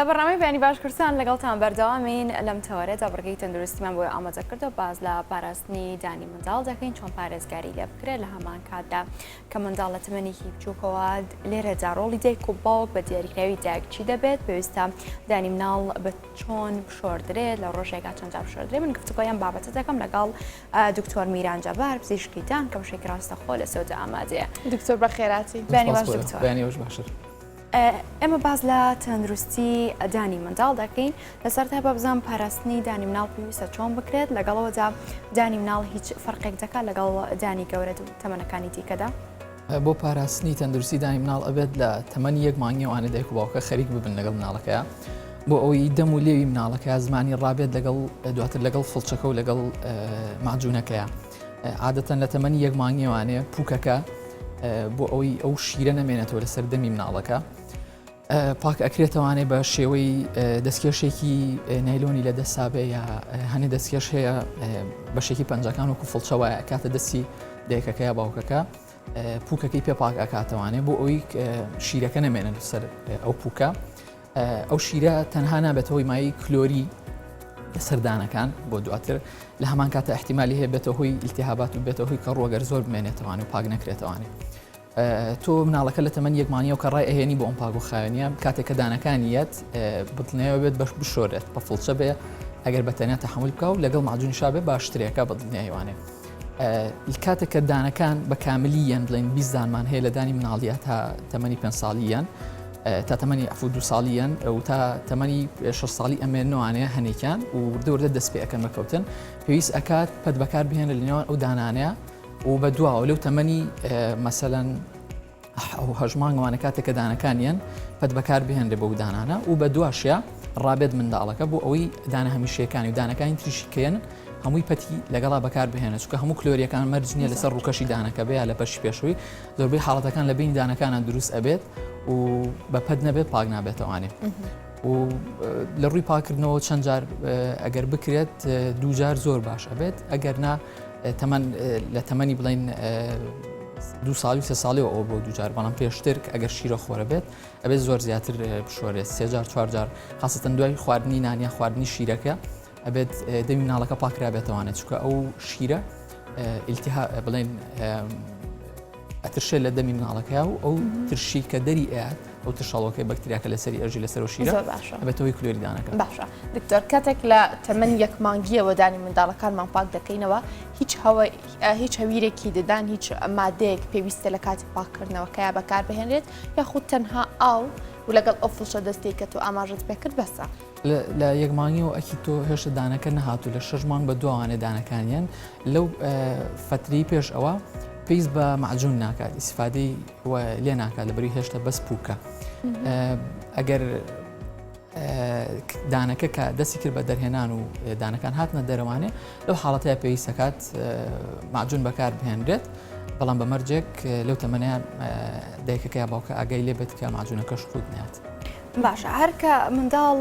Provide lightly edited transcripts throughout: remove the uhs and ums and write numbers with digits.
لە بەرنامەی بەیانی باش کوردستان لەگەڵتان بەردەوامین لەم تەوەرەدا بڕگەی تەندروستیمان بۆ ئامادە کردو باز لە پاراستنی دانی منداڵ دەکەین چۆن پارێزگاری لێ بکرێت لە هەمان کاتدا کە منداڵ لە تەمەنێکی بچووکەوە لێرەدا ڕۆڵی دایک و باوک بە دیاریکراوی دایک چی دەبێت پێویستە دانی مناڵ بە چۆن بشۆردرێت لە ڕۆژێکا چەند جار بشۆردرێت من گفتوگۆی ئەم بابەتە دەکەم لەگەڵ دکتۆر میران جەبار پزیشکی دان کە بەشێکی ڕاستەخۆ لە سەوتە ئامادەیە. دکتۆر بەخێراتی. بەیانی باش دکتۆر. بەیانی باش باشتر. ئێمە باس لە تەندروستی دانی منداڵ دەکەین لە سەرەتا با بزانم پاراستنی دانی مناڵ پێویستە چۆن بکرێت لەگەڵەوەدا دانی مناڵ هیچ فەرقێک دەکات لەگەڵ دانی گەورە و تەمەنەکانی دیکەدا؟ بۆ پاراستنی تەندروستی دانی مناڵ ئەبێت لە تەمەنی یەک مانگیەوانە دایک و باوکە خەریک ببن لەگەڵ مناڵەکەیا بۆ ئەوەی دەم و لێوی مناڵەکە زمانی ڕابێت لەگەڵ دواتر لەگەڵ فڵچەکە و لەگەڵ ماجونەکەیە عادەتەن لە تەمەنی یەک مانگیەوانەیە پوکەکە بۆ ئەوەی ئەو شیرە نەمێنێتەوە لەسەر دەمی مناڵەکە پاک ئەکرێتەوانێ بە شێوەی دەستکێشێکی نایلۆنی لە دەسابێ یا هەنێ دەستکێش هەیە بەشێکی پەنجەکان وەکو فڵچە وایە ئەکاتە دەستی دایکەکە یا باوکەکە پوکەکەی پێ پاک ئەکاتەوانێ بۆ ئەوی شیرەکە نەمێنە لەسەر ئەو پوکە ئەو شیرە تەنها نابێتەوەی مای کلۆری لەسەر دانەکان بۆ دواتر لە هەمان کاتە احتیممالی هەیە بێتە هۆی التهابات و بێتە هۆی کە ڕۆگەر زۆر بمێنێتەوان و پاک نەکرێتەوانێ تۆ مناڵەکە لە تەمەنی یەک مانگیەوە کە ڕای ئەهێنی بۆ ئەم پاک و خاوێنیە کاتێک کە دانەکانی یەت بەدڵنیایەوە بێت بەش بشۆرێت بە فڵچە بێ ئەگەر بە تەنیا تەحمل بکە و لەگەڵ معجون شابێ باشترێکە بە دڵنیایوانێ کاتێک کە دانەکان بە کاملی یان بڵێن 20 دانمان هەیە لە دانی مناڵیە تا تەمەنی پێ ساڵیان تا تەمەنی ئەفو دو ساڵیان و تا تەمەنی 6 ساڵی ئەمێنوانەیە هەنێکیان و وردە وردە دەست پێ ئەەکەن بەکەوتن پێویست ئەکات پەت بەکار بهێنە لە نێوان ئەو دانانەیە و بە دواوە لەو تەمەنی مەسەلەن ئەو هەژ مانگوانە کاتێک کە دانەکانیان پەت بەکار بهێنرێ بەو دانانە و بە دواشە ڕابێت منداڵەکە بۆ ئەوەی دانە هەمیشەکانی و دانەکانی تریشی کێن هەمووی پەتی لەگەڵا بەکار بهێنە چونکە هەموو کلۆریەکان مەرج نییە لەسەر ڕووکەشی دانەکە بێ لە بەشی پێشووی زۆربەی حاڵەتەکان لە بینی دانەکانە دروست ئەبێت و بە پەت نەبێت پاک نابێتەوانێ. و لە ڕووی پاکردنەوە چەند جار ئەگەر بکرێت دووجار زۆر باش ئەبێت ئەگەر نا تەمەن لە تەمەنی بڵین دو ساڵی سێ ساڵی ئەوە بۆ دوجار بەڵام پێشتر ئەگەر شیرە خۆرە بێت ئەبێت زۆر زیاتر بشۆرێت سێجار چوارجار خاستن دوای خواردنی نانیا خواردنی شیرەکە ئەبێت دەمی مناڵەکە پاکرابێتەوانێت چکە ئەو شیرە ئیلتیها بڵێن ئەترشێ لە دەمی مناڵەکە و ئەو ترشی کە دەری ئەیات ئەو ترشەڵۆکەی بەکتریاکە لەسەری ئەژی لەسەر و شیرە باشە ئەبێتەوەی کلۆری دانەکە. باشە دکتۆر کاتێک لە تەمەن یەک مانگیەوە دانی منداڵەکانمان پاک دەکەینەوە هیچ هەوە هیچ هەویرێکی ددان هیچ مادەیەک پێویستە لە کاتی پاککردنەوەکەیا بەکار بهێنرێت یاخود تەنها ئاو و لەگەڵ ئەو فڵچە دەستەی کە تۆ ئاماژەت پێکرد بەسە؟ لە یەک مانگیەوە ئەکی تۆ هێشتا دانەکە نەهاتوو لە شەش مانگ بە دواوانێ دانەکانیان لەو فەتری پێش ئەوە پێویست بە معجون ناکات ئیسفادەی لێ ناکات لە بەری هێشتا بەس پوکە ئەگەر دانەکە کە دەستی کرد بە دەرهێنان و دانەکان هاتنە دەرەوانێ لەو حاڵەتەیە پێویستەکات معجون بەکار بهێنرێت بەڵام بە مەرجێک لەو تەمەنیان دایکەکە یا باوکە ئاگای لێ بێت کە معجونەکەش خود نات. باشە هەر کە منداڵ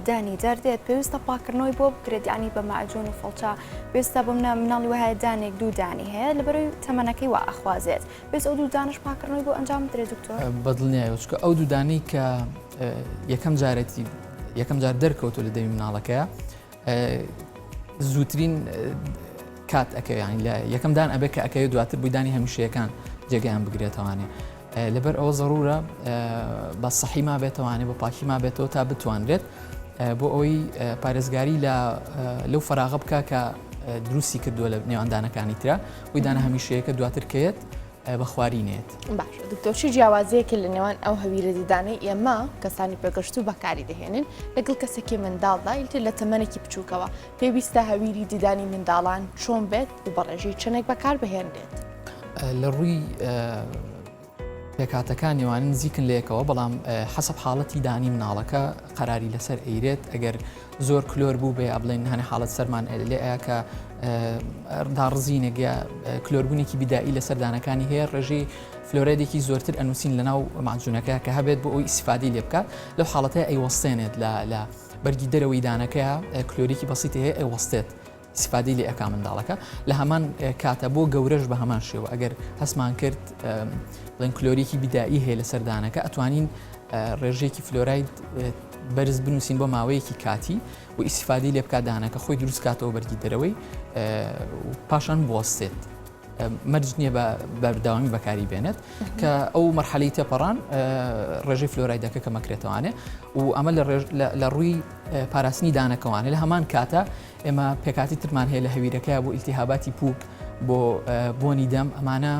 دانی دەردێت پێویستە پاکردنەوەی بۆ بکرێت یعنی بە مەعجون و فڵچە پێویستە بۆ منە مناڵی وایە دانێک دوو دانی هەیە لەبەرەوەی تەمەنەکەی وا ئەخوازێت پێویست ئەو دوو دانش پاکردنەوەی بۆ ئەنجام بدرێت دکتۆر؟ بەدڵنیایەوە چونکە ئەو دوو دانەی کە یەکەم جارێتی یەکەم جار دەرکەوتو لە دەمی مناڵەکەیە زووترین کات ئەکەوێ یانی لە یەکەم دان ئەبێت کە ئەکەوێت دواتر بووی دانی هەمیشەیەکان جێگەیان بگرێتەوانێ لەبەر ئەوە زەرورە بە سەحی ما بێتەوانێ بە پاکی ما بێتەوە تا بتوانرێت بۆ ئەوەی پارێزگاری لە لەو فراغە بکە کە دروستی کردووە لە نێواندانەکانی تررا وی دانە هەمیشەیەکە دواتر کەیەت بە خواری نێت. باشە دکتۆر چی جیاوازیەکە لە نێوان ئەو هەویرە ددانەی ئێمە کەسانی پێگەشتوو بەکاری دەهێنن لەگەڵ کەسێکی منداڵدا ئیتر لە تەمەنێکی بچووکەوە پێویستە هەویری ددانی منداڵان چۆن بێت و بە ڕێژەی چەندێک بەکار بهێنرێت؟ لە ڕووی پێکهاتەکانی وانە نزیکن لە یەکەوە بەڵام حەسەب حاڵەتی دانی مناڵەکە قەراری لەسەر ئەیرێت ئەگەر زۆر کلۆر بوو بێ بڵێن هەنە حاڵەت سەرمان لێ ئەیا کە داڕزینێک یا کلۆربوونێکی بیدایی لەسەر دانەکانی هەیە ڕێژەی فلۆرێدێکی زۆرتر ئەنووسین لەناو معجونەکە کە هەبێت بۆ ئەوی ئیسفادی لێ بکات لەو حاڵەتە ئەیوەستێنێت لە لە بەرگی دەرەوەی دانەکەیە کلۆریکی بەسیتی هەیە ئەیوەستێت ئیسفادەی لێ ئەکا منداڵەکە لە هەمان کاتە بۆ گەورەش بە هەمان شێوە ئەگەر هەستمان کرد بڵێن کلۆریکی بیدایی هەیە لەسەر دانەکە ئەتوانین ڕێژەیەکی فلۆراید. بەرز بنووسین بۆ ماوەیەکی کاتی و ئیسیفادی لێ بکات دانەکە خۆی دروست کاتەوە بەرگی دەرەوەی پاشان بوەستێت. مەرج نییە بە بەردەوامی بەکاری بێنێت کە ئەو مەرحەلەی تێپەڕان ڕێژەی فلۆرایدەکە کە مەکرێتوانێ و ئەمە لە ڕووی پاراستنی دانەکەوانێ لە هەمان کاتە ئێمە پێکاتی ترمان هەیە لە هەویرەکە بۆ ئیلتیهاباتی پوک بۆ بۆنی دەم ئەمانە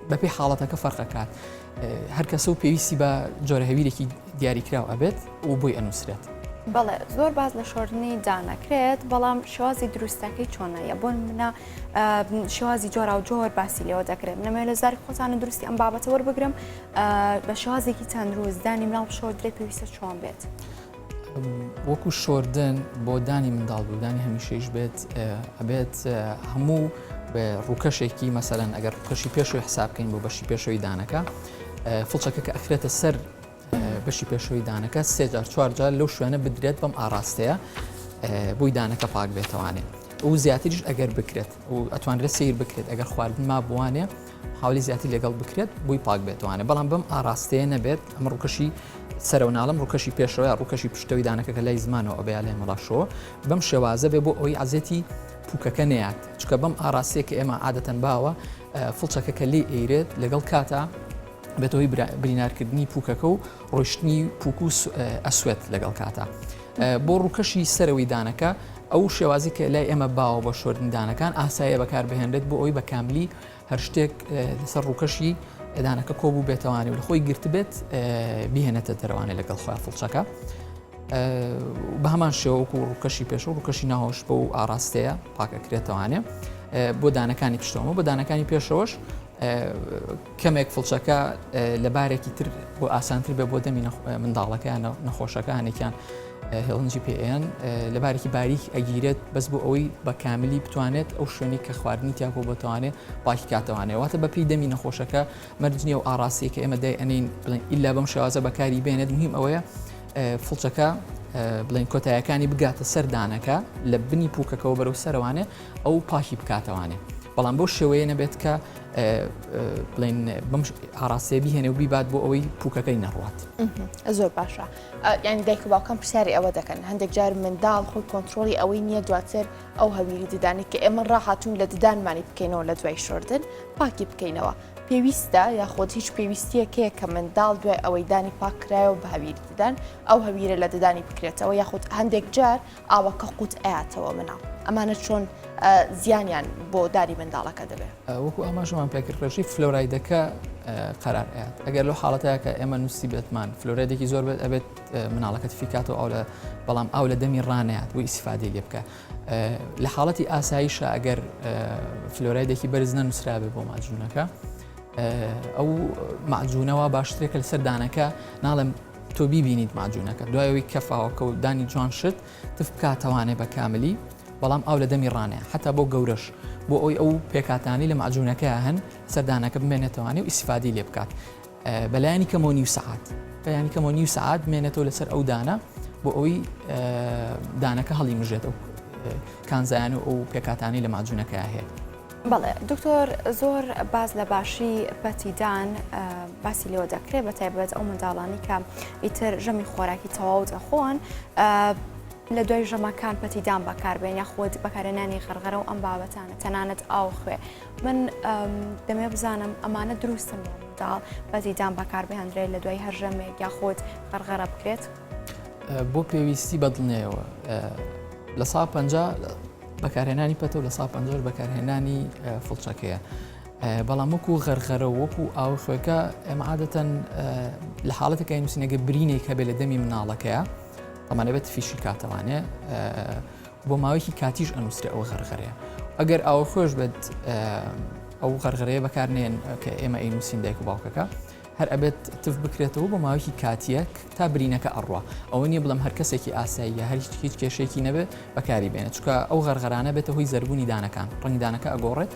بەپێی حاڵەتەکە فەرقەکات هەر کەسە و پێویستی بە جۆرە هەویرێکی دیاریکراو ئەبێت و بۆی ئەنووسرێت. بەڵێ زۆر باس لە شۆردنی دانەکرێت بەڵام شێوازی دروستەکەی چۆنە یە بۆ منە شێوازی جۆرا و جۆر باسی لێوە دەکرێت منەمەوێ لە زاری خۆتانە دروستی ئەم بابەتە وەربگرم بە شێوازێکی تەندروست دانی مناڵ بشۆردرێت پێویستە چۆن بێت. وەکو شۆردن بۆ دانی منداڵ بوو دانی هەمیشەیش بێت ئەبێت هەموو ڕووکەشێکی مەسەلەن ئەگەر ڕووکەشی پێشەوەی حساب بکەین بۆ بەشی پێشەوەی دانەکە فڵچەکە کە ئەخرێتە سەر بەشی پێشەوەی دانەکە سێ جار چوار جار لەو شوێنە بدرێت بەم ئاراستەیە بۆی دانەکە پاک بێتەوانێ و زیاتریش ئەگەر بکرێت و ئەتوانرێت سیر بکرێت ئەگەر خواردن ما بوانێ حاولی زیاتر لەگەڵ بکرێت بۆی پاک بێتوانێ بەڵام بەم ئاراستەیە نەبێت ئەمە ڕووکەشی سەرەوە ناڵم ڕووکەشی پێشەوە ڕووکەشی پشتەوەی دانەکە کە لای زمانەوە ئەبێ لای مەڵاشەوە بەم شێوازە بێ بۆ ئەوەی عزیەتی پوکەکە نەیات چکە بەم ئاراستەیە کە ئێمە عادەتەن باوە فڵچەکە کە لی ئەیرێت لەگەڵ کاتا بێتەوەی برینارکردنی پوکەکە و ڕۆشتنی پوک و ئەسوێت لەگەڵ کاتا بۆ ڕووکەشی سەرەوەی دانەکە ئەو شێوازی کە لای ئێمە باوە بۆ شۆردن دانەکان ئاسایە بەکاربهێنرێت بۆ ئەوی بە کاملی هەر شتێک لەسەر ڕووکەشی دانەکە کۆبوو بێتەوانێ و لە خۆی گرتبێت بهێنێتە دەرەوانێ لەگەڵ خۆیان فڵچەکە بە هەمان شێوە وەکو ڕووکەشی پێش و ڕووکەشی ناوەش بە و ئاراستەیە پاکەکرێتەوانێ بۆ دانەکانی پشتەوە بۆ دانەکانی پێشەوەش کەمێک فڵچەکە لە بارێکی تر بۆ ئاسانتر بێ بۆ دەمی منداڵەکەیان نەخۆشەکانێکیان هێڵنجی پێیان لە بارێکی باریک ئەگیرێت بەس بۆ ئەوەی بە کاملی بتوانێت ئەو شوێنی کە خواردنی تیاکۆ بتوانێت پاکی کاتەوانێ واتە بە پێی دەمی نەخۆشەکە مەرج نییە و ئاڕاستەیە کە ئێمە دای ئەنین بڵێن ئیلا بەم شێوازە بەکاری بێنێت مهم ئەوەیە فڵچەکە بڵێن کۆتایەکانی بگاتە سەر دانەکە لە بنی پوکەکەەوە بەرەو سەرەوانێ ئەو پاکی بکاتەوانێ بەڵام بۆ شێوەیە نەبێت کە بڵێن بەم ئاراستەیە بهێنێ و بیبات بۆ ئەوەی پوکەکەی نەڕوات. زۆر باشە یعنی دایک و باوکان پرسیاری ئەوە دەکەن هەندێک جار منداڵ خۆی کۆنتترۆلی ئەوەی نییە دواتر ئەو هەویری ددانی کە ئێمە ڕاهاتوون لە ددانمانی بکەینەوە لە دوای شۆردن پاکی بکەینەوە پێویستە یاخود هیچ پێویستیەک هەیە کە منداڵ دوای ئەوەی دانی پاک کرایەوە بە هەویری ددان ئەو هەویرە لە ددانی بکرێتەوە یاخود هەندێک جار ئاوەکە قوت ئەیاتەوە مناڵ ئەمانە چۆن زیانیان بۆ دانی منداڵەکە دەبێت؟ وەکو ئاماژەمان پێکرد ڕێژەی فلۆرایدەکە قەرار ئەیات ئەگەر لەو حاڵەتەیە کە ئێمە نووسی بێتمان فلۆرایدێکی زۆر بێت ئەبێت مناڵەکەت فیکاتەوە ئەو لە بەڵام ئاو لە دەمی ڕانەیات بۆ ئیسفادەی لێ بکە لە حاڵەتی ئاساییشە ئەگەر فلۆرایدێکی بەرز نەنووسرابێ بۆ ماجوونەکە ئەو معجوونەوە باشترێکە لەسەر دانەکە ناڵێم تۆ بیبینیت ماجوونەکە دوای ئەوەی کەفاوەکە و دانی جوان شت تف بکاتەوانێ بە کاملی بەڵام ئاو لە دەمی ڕانێ حتا بۆ گەورەش بۆ ئەوی ئەو پێکاتانی لە معجوونەکە هەن سەردانەکە بمێنێتەوانێ و ئیسفادی لێ بکات بەلایەنی کەمەوە نیو سەعات بەیانی کەمەوە نیو سەعات بمێنێتەوە لەسەر ئەو دانە بۆ ئەوەی دانەکە هەڵی مژێت ئەو کانزایان و ئەو پێکاتانی لە ماجوونەکە هەیە. بەڵێ دکتۆر زۆر باز لە باشی پەتی دان باسی لێوە دەکرێت بە تایبەت ئەو منداڵانی کە ئیتر ژەمی خۆراکی تەواو دەخۆن لە دوای ژەمەکان پەتی دان بەکاربێن یاخود بەکارهێنانی غەرغەرە و ئەم بابەتانە تەنانەت ئاو خوێ من دەمێ بزانم ئەمانە دروستن بۆ منداڵ پەتی دان بەکاربهێندرێت لە دوای هەر ژەمێک یاخود غەرغەرە بکرێت؟ بۆ پێویستی بەدڵنیایەوە لە سا پ بەکارهێنانی پەتە و لە سا پەنجاش بەکارهێنانی فڵچەکەیە. بەڵام وەکو غەرغەرە و وەکو ئاو خوێکە ئێمە عادەتەن لە حاڵەتەکە نووسینەگە برینێک هەبێ لە دەمی مناڵەکەیە ئەمانە بێت فیشی کاتەوانێ بۆ ماوەیەکی کاتیش ئەنووسرێ ئەو غەرغەرەیە ئەگەر ئاوە خۆش بێت ئەو غەرغەرەیە بەکارنێن کە ئێمە ئەینووسین دایک و باوکەکە هەر ئەبێت تف بکرێتەوە بۆ ماوەیەکی کاتیەک تا برینەکە ئەڕوا ئەوە نییە بڵم هەر کەسێکی ئاساییە هەر هیچ هیچ کێشێکی نەبێت بەکاری بێنێت چونکە ئەو غەرغەرانە بێتە هۆی زەربوونی دانەکان ڕەنگی دانەکە ئەگۆڕێت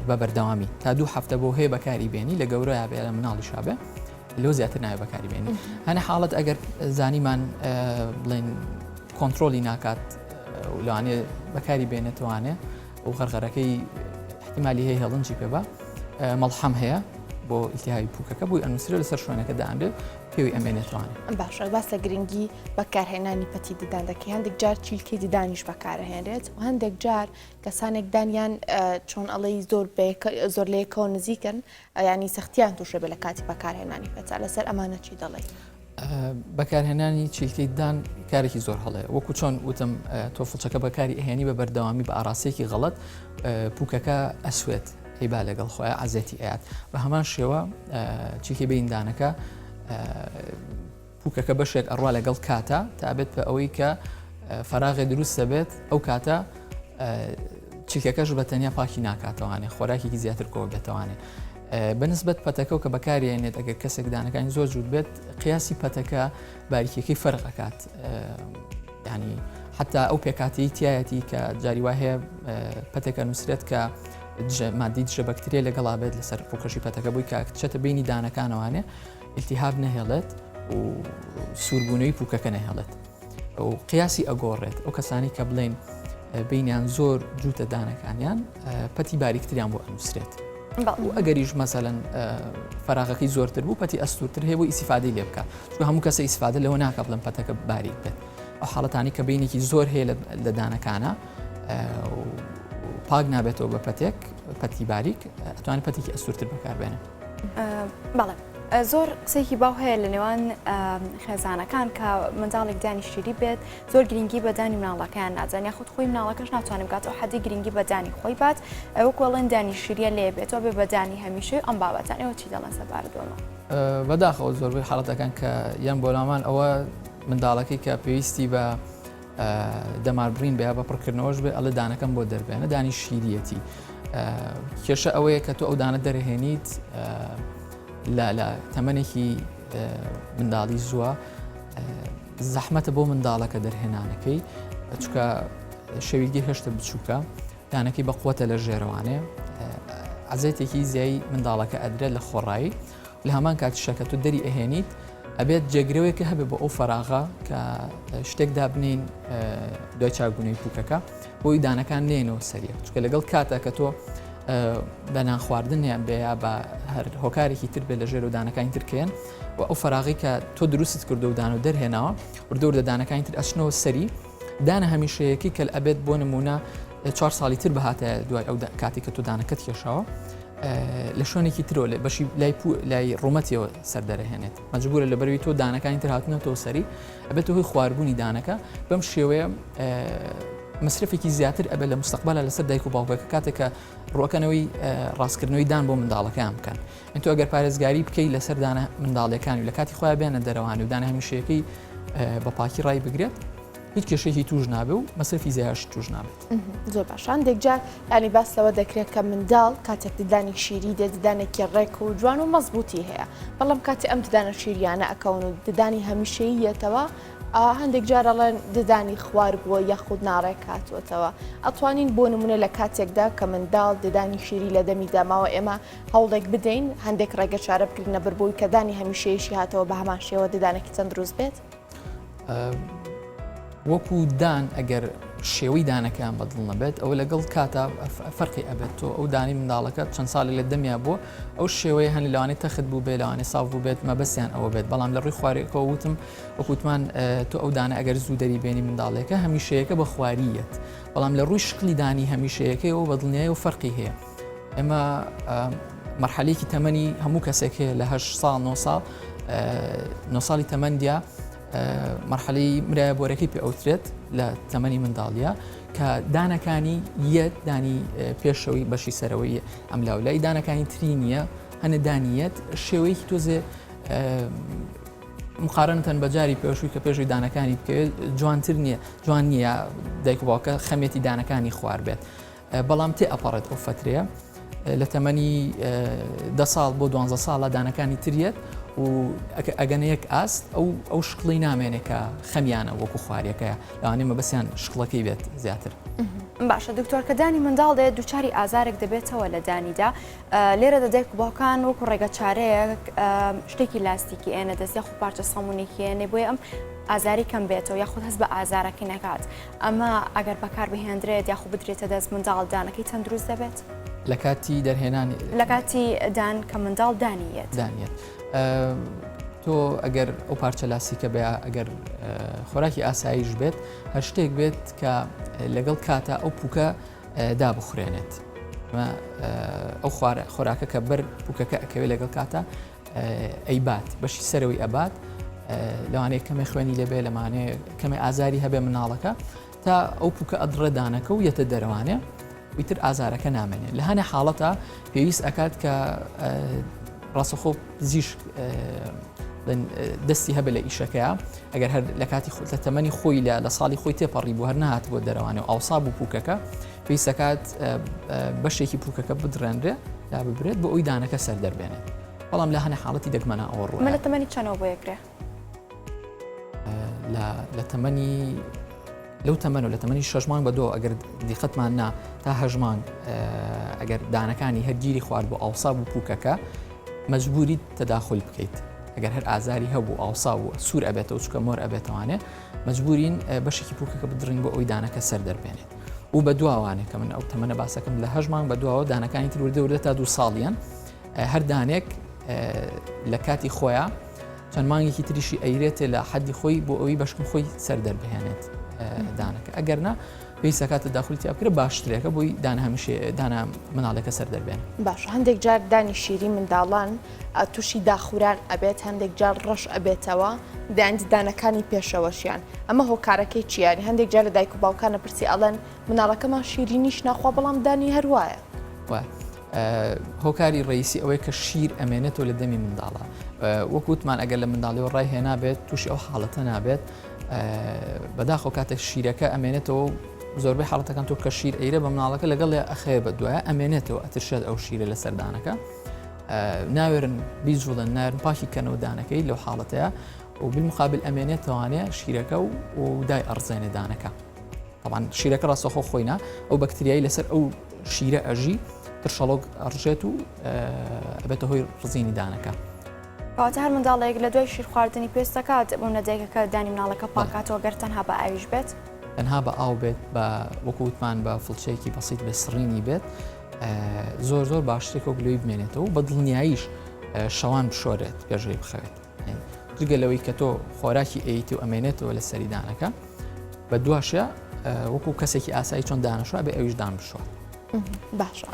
بە بەردەوامی تا دوو هەفتە بۆ هەیە بەکاری بێنی لە گەورە بێ لە مناڵی شابێ لەو زیاتر ناوێ بەکاری بێنی هەنە حاڵەت ئەگەر زانیمان بڵێن کۆنتترۆلی ناکات لەوانێ بەکاری بێنێتوانێ و غەرغەرەکەی احتیممالی هەیە هێڵنجی پێ بە مەڵحەم هەیە. بۆ ئیلتیهابی پوکەکە بۆی ئەنووسرێت لەسەر شوێنەکە دانرێت پێوی ئەمێنێتوانێ. باشە باس لە گرنگی بەکارهێنانی پەتی ددان دەکەی هەندێک جار چیلکەی ددانیش بەکارەهێنرێت و هەندێک جار کەسانێک دانیان چۆن ئەڵێی زۆر زۆر لە یەکەوە نزیکن ینی سەختیان تووشە بێ لە کاتی بەکارهێنانی پەتا لەسەر ئەمانە چی دەڵێی؟ بەکارهێنانی چیلکەی ددان کارێکی زۆر هەڵەیە وەکو چۆن وتم تۆ فڵچەکە بەکاری ئەهێنی بە بەردەوامی بە ئاراستەیەکی غەڵەت پوکەکە ئەسوێت هیبا لەگەڵ خۆیان عزیەتی ئەیات بە هەمان شێوە چیلکەی بەیندانەکە پوکەکە بەشێک ئەڕوا لەگەڵ کاتە تا بێت بە ئەوەی کە فەراغێ دروست دەبێت ئەو کاتە چیلکەکەش بە تەنیا پاکی ناکاتەوانێ خۆراکێکی زیاتر کۆ بێتەوانێ بەنسبەت پەتەکە و کە بەکارێنێت ئەگەر کەسێک دانەکانی زۆر جووت بێت قیاسی پەتەکە باریکیەکەی فەرق ئەکات ینی حتا ئەو پێکاتی تایەتی کە جاری وا هەیە پەتێکە نووسرێت کە مادی دژە بەکتریا لەگەڵا بێت لەسەر ڕووکەشی پەتەکە بووی کە چێتە بینی دانەکانەوانێ ئیلتیهاب نەهێڵێت و سووربوونەوەی پوکەکە نەهێڵێت و قیاسی ئەگۆڕێت ئەو کەسانی کە بڵین بینیان زۆر جووتە دانەکانیان پەتی باریکتریان بۆ ئەنووسرێت و ئەگەریش مەسەلەن فراغەکەی زۆرتر بوو پەتی ئەستورتر هەیە بۆ ئیسیفادەی لێ بکە چونکە هەموو کەسە ئیسفادە لەوە ناکە بڵێن پەتەکە باریک بێت ئەو حاڵەتانی کە بینێکی زۆر هەیە لە دانەکانە پاک نابێتەوە بە پەتێک پەتی باریک ئەتوانێت پەتێکی ئەستورتر بەکاربێنێ بەڵێ زۆر قسەیەکی باو هەیە لە نێوان خێزانەکان کە منداڵێک دانی شیری بێت زۆر گرنگی بە دانی مناڵەکەیان نادەن یاخود خۆی مناڵەکەش ناتوانێت بگات ئەو حەدی گرنگی بە دانی خۆی بات وەکو ئەڵێن دانی شیریە لێ بێتەوە بێ بە دانی هەمیشەی ئەم بابەتان ئێوە چی دەڵێن سەبارەت بەمە؟ بەداخەوە زۆربەی حاڵەتەکان کە یان بۆلامان ئەوە منداڵەکەی کە پێویستی بە دەماربڕین بێ بە پڕکردنەوەش بێ ئەڵێ دانەکەم بۆ دەربێنە دانی شیریەتی کێشە ئەوەیە کە تۆ ئەو دانە دەرهێنیت لە تەمەنێکی منداڵی زووە زەحمەتە بۆ منداڵەکە دەرهێنانەکەی چکە شەویلگەی هێشتا بچووکە دانەکەی بە قوتە لە ژێرەوانێ عزێتێکی زیایی منداڵەکە ئەدرێت لە خۆڕایی لە هەمان کاتیشا کە تۆ دەری ئەهێنیت ئەبێت جێگرەوەیەکە هەبێ بۆ ئەو فەراغە کە شتێک دابنین دوای چاکبوونەوەی پوکەکە بۆی دانەکان نێنەوە سەریە چکە لەگەڵ کاتە کە تۆ بە نان خواردنیان بێ یا بە هەر هۆکارێکی تر بێ لە ژێر و دانەکانی ترکێن و ئەو فەراغی کە تۆ دروستت کردو و دان و دەرهێناوە وردە دانەکانی تر ئەچنەوە سەری دانە هەمیشەیەکی کە ئەبێت بۆ نمونە چوار ساڵی تر بهاتە دوای ئەو کاتی کە تۆ دانەکەت کێشاوە لە شوێنێکی ترۆ لە بەشی لای لای ڕوومەتیەوە سەر دەرەهێنێت مەجبورە لە بەروی تۆ دانەکانی تر هاتنەوە سەری ئەبێت هۆی خواربوونی دانەکە بەم شێوەیە مصرفێکی زیاتر ئەبێت لە مستەقبلە لەسەر دایک و باوکەکە کاتێک کە ڕوەکەنەوەی ڕاستکردنەوەی دان بۆ منداڵەکەیان بکەن تۆ ئەگەر پارێزگاری بکەی لەسەر دانە منداڵەکانی و لە کاتی خۆیان بێنە دەرەوانی و دانە هەمیشەیەکەی بە پاکی ڕای بگرێت هیچ کێشەیەکی توش نابێ و مەسرفی زیاش توش نابێت. زۆر باشە هەندێک جار ینی باس لەوە دەکرێت کە منداڵ کاتێک ددانی شیری دێت ددانێکی ڕێک و جوان و مەزبوطی هەیە بەڵام کاتێ ئەم ددانە شیریانە ئەکەون و ددانی هەمیشەیی یەتەوە هەندێک جار ئەڵێن ددانی خوار بووە یاخود ناڕێک هاتووەتەوە ئەتوانین بۆ نمونە لە کاتێکدا کە منداڵ ددانی شیری لە دەمی داماوە ئێمە هەوڵێک بدەین هەندێک ڕێگە چارە بگرینە بەر بۆی کە دانی هەمیشەیشی هاتەوە بە هەمان شێوە ددانێکی تەندروست بێت؟ وەکو دان ئەگەر شێوەی دانەکەیان بەدڵ نەبێت ئەوە لەگەڵ کاتا فەرقی ئەبێت تۆ ئەو دانی منداڵەکە چەند ساڵی لە دەمیا بووە ئەو شێوەیە هەن لەوانەیە تەخت بوو بێ لەوانەیە ساف بوو بێت مەبەستیان ئەوە بێت بەڵام لە ڕووی خوارێکەوە وتم وەکوتمان تۆ ئەو دانە ئەگەر زوو دەری بێنی منداڵێکە هەمیشەیەکە بە خواریەت بەڵام لە ڕووی شکلی دانی هەمیشەیەکەیەوە بە دڵنیایی و فەرقی هەیە ئێمە مەرحەلێکی تەمەنی هەموو کەسێک هەیە لە 8 ساڵ 9 ساڵ 9 ساڵی تەمەندیا مەرحەلەی مرایە بۆرەکەی پێ ئەوترێت لە تەمەنی منداڵیە کە دانەکانی یەت دانی پێشەوەی بەشی سەرەوەی ئەم لاولای دانەکانی تری نییە هەنە دانیەت شێوەیەکی تۆزێ مقارنەتەن بە جاری پێشووی کە پێشووی دانەکانی بکەوێت جوانتر نییە جوان نییە دایک و باوکە خەمێتی دانەکانی خوار بێت بەڵام تێ ئەپەڕێت ئەو فەترەیە لە تەمەنی دە ساڵ بۆ دوانزە ساڵە دانەکانی تریەت و ئەگەنە یەک ئاست ئەو ئەو شکڵی نامێنێ کە خەمیانە وەکو خواریەکەیە لەوانەیە مەبەستیان شکڵەکەی بێت زیاتر. باشە دکتۆر کە دانی منداڵ دێت دووچاری ئازارێک دەبێتەوە لە دانیدا لێرەدا دایک و باوکان وەکو ڕێگە چارەیەک شتێکی لاستیکی ئێنە دەست یاخود پارچە سەمونێکی ئێنێ بۆیە ئەم ئازاری کەم بێتەوە یاخود هەست بە ئازارەکەی نەکات ئەمە ئەگەر بەکار بهێندرێت یاخود بدرێتە دەست منداڵ دانەکەی تەندروست دەبێت؟ لە کاتی دەرهێنانی لە کاتی دان کە منداڵ دانیەت دانیەت تۆ ئەگەر ئەو پارچە لاسیکە بێ ئەگەر خۆراکی ئاساییش بێت هەر شتێک بێت کە لەگەڵ کاتە ئەو پوکە دابخورێنێت ئەو خۆراکە کە بەر پوکەکە ئەکەوێت لەگەڵ کاتە ئەیبات بەشی سەرەوەی ئەبات لەوانەیە کەمێ خوێنی لەبێ لەمانەیە کەمێ ئازاری هەبێ مناڵەکە تا ئەو پوکە ئەدڕێ دانەکە و یەتە دەرەوانێ ئیتر ئازارەکە نامێنێ لە هەنێ حاڵەتە پێویست ئەکات کە ڕاستەخۆ پزیشک دەستی هەبێ لە ئیشەکەیە ئەگەر هەر لە کاتی خۆ لە تەمەنی خۆی لە لە ساڵی خۆی تێپەڕی بوو هەر نهات بۆ دەرەوانێ و ئاوسا بوو پوکەکە پێویستەکات بەشێکی پوکەکە بدڕێنرێ یا ببرێت بۆ ئەوی دانەکە سەر دەربێنێت بەڵام لە هەنێ حاڵەتی دەگمەنە ئەوە ڕوو لە تەمەنی چەنەوە بۆ یەکرێ لە تەمەنی لەو تەمەن و لە تەمەنی شەش مانگ بە دۆ ئەگەر دیقەتمان نا تا هەش مانگ ئەگەر دانەکانی هەرگیری خوارد بۆ ئاوسا بوو پوکەکە مەجبوری تەداخل بکەیت ئەگەر هەر ئازاری هەبوو ئاوسا و سوور ئەبێتەوە چکە مۆر ئەبێتوانێ مەجبورین بەشێکی پوکەکە بدڕین بۆ ئەوی دانەکە سەر دەربێنێت و بە دواوانێ کە من ئەو تەمەنە باسەکەم لە هەش مانگ بە دواوە دانەکانی تر وردە وردە تا دو ساڵیان هەر دانێک لە کاتی خۆیان چەند مانگێکی تریشی ئەیرێتێ لە حەدی خۆی بۆ ئەوی بەشکم خۆی سەر دەربهێنێت دانەکە ئەگەر نا پێویستەکاتە داخلی تیا بکرێت باشترێکە بۆی دانە هەمیشە دانە مناڵێکە سەر دەربێن. باش هەندێک جار دانی شیری منداڵان تووشی داخوران ئەبێت هەندێک جار ڕەش ئەبێتەوە دان دانەکانی پێشەوەشیان ئەمە هۆکارەکەی چییە هەندێک جار لە دایک و باوکانە پرسی ئەڵێن مناڵەکەمان شیرینیش ناخوا بەڵام دانی هەروایە. هۆکاری ڕئیسی ئەوەیە کە شیر ئەمێنێتەوە لە دەمی منداڵە وەک وتمان ئەگەر لە منداڵیەوە ڕای هێنابێت تووشی ئەو حاڵەتە نابێت بەداخۆ کاتێک شیرەکە ئەمێنێتەوە زۆربەی حاڵەتەکان تۆ کە شیر ئەیرە بە مناڵەکە لەگەڵ ئەخەیە بە دوایە ئەمێنێتەوە ئەترشێت ئەو شیرە لە سەردانەکە ناوێرن بیجوڵن نارن پاکی کەنەوە دانەکەی لەو حاڵەتەیە و بالمقابل ئەمێنێتەوانێ شیرەکە و و دای ئەڕزێنێ دانەکە تەبعەن شیرەکە ڕاستەخۆ خۆی نا ئەو بەکتریایی لەسەر ئەو شیرە ئەژی ترشەڵۆک ئەڕژێت و ئەبێتە هۆی ڕزینی دانەکە. کەواتە هەر منداڵێک لە دوای شیر خواردنی پێست دەکات بۆ نە دایکەکە دانی مناڵەکە پاکاتەوە گەر تەنها بە ئاویش بێت؟ تەنها بە ئاو بێت بە وەکو وتمان بە فڵچەیەکی بەسیت بێ سڕینی بێت زۆر زۆر باشترێک وەک لەوی بمێنێتەوە بە دڵنیاییش شەوان بشۆرێت پێشەوەی بخەوێت جگە لەوەی کە تۆ خۆراکی ئەیت و ئەمێنێتەوە لە سەری دانەکە بە دواشە وەکو کەسێکی ئاسایی چۆن دانەشوا بێ ئەویش دان بشوات. باشە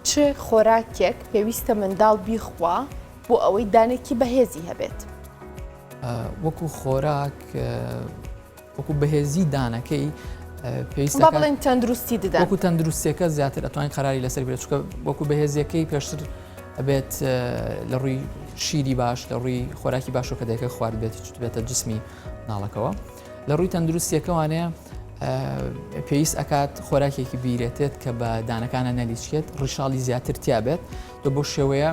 چ خۆراکێک پێویستە منداڵ بیخوا بۆ ئەوەی دانێکی بەهێزی هەبێت؟ وەکو خۆراک وەکو بەهێزی دانەکەی پێویستە با بڵێن تەندروستی ددان وەکو تەندروستیەکە زیاتر ئەتوانین قەراری لەسەر بێت چونکە وەکو بەهێزیەکەی پێشتر ئەبێت لە ڕووی شیری باش لە ڕووی خۆراکی باشەوە کە دایکە خوارد بێت چ بێتە جسمی مناڵەکەوە لە ڕووی تەندروستیەکەوانەیە پێویست ئەکات خۆراکێکی بیرێتێت کە بە دانەکانە نەلیچێت ڕیشاڵی زیاتر تیابێت تۆ بۆ شێوەیە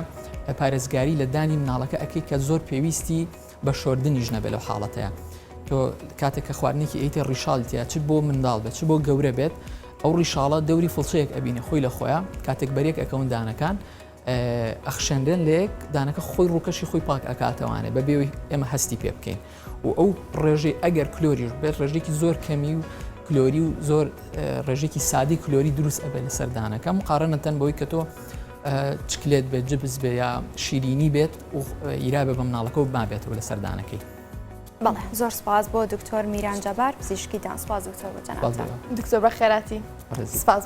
پارێزگاری لە دانی مناڵەکە ئەەکەی کە زۆر پێویستی بە شۆردنیش نەبێت لەو حاڵەتەیە تۆ کاتێک کە خواردنێکی ئەیتێ ڕیشاڵی تیا چ بۆ منداڵ بێت چ بۆ گەورە بێت ئەو ڕیشاڵە دەوری فڵچەیەک ئەبینێ خۆی لە خۆیان کاتێک بەرێک ئەکەون دانەکان ئەخشێنرێن لەیەک دانەکە خۆی ڕووکەشی خۆی پاک ئەکاتەوانێ بە بێوی ئێمە هەستی پێ بکەین و ئەو ڕێژەی ئەگەر کلۆریش بێت ڕێژێکی زۆر کەمی و کلۆری و زۆر ڕێژێکی سادی کلۆری دروست ئەبێت لەسەر دانەکە مقارنەتەن بۆی کە تۆ چکلێت بێت جبس بێ یا شیرینی بێت و ئیرا بە بە مناڵەکە و مابێتەوە لە سەردانەکەی. بەڵێ زۆر سپاس بۆ دکتۆر میران جەبار پزیشکی دان سپاس دکتۆر بۆ جەنابتان. دکتۆر بەخێراتی سپاس.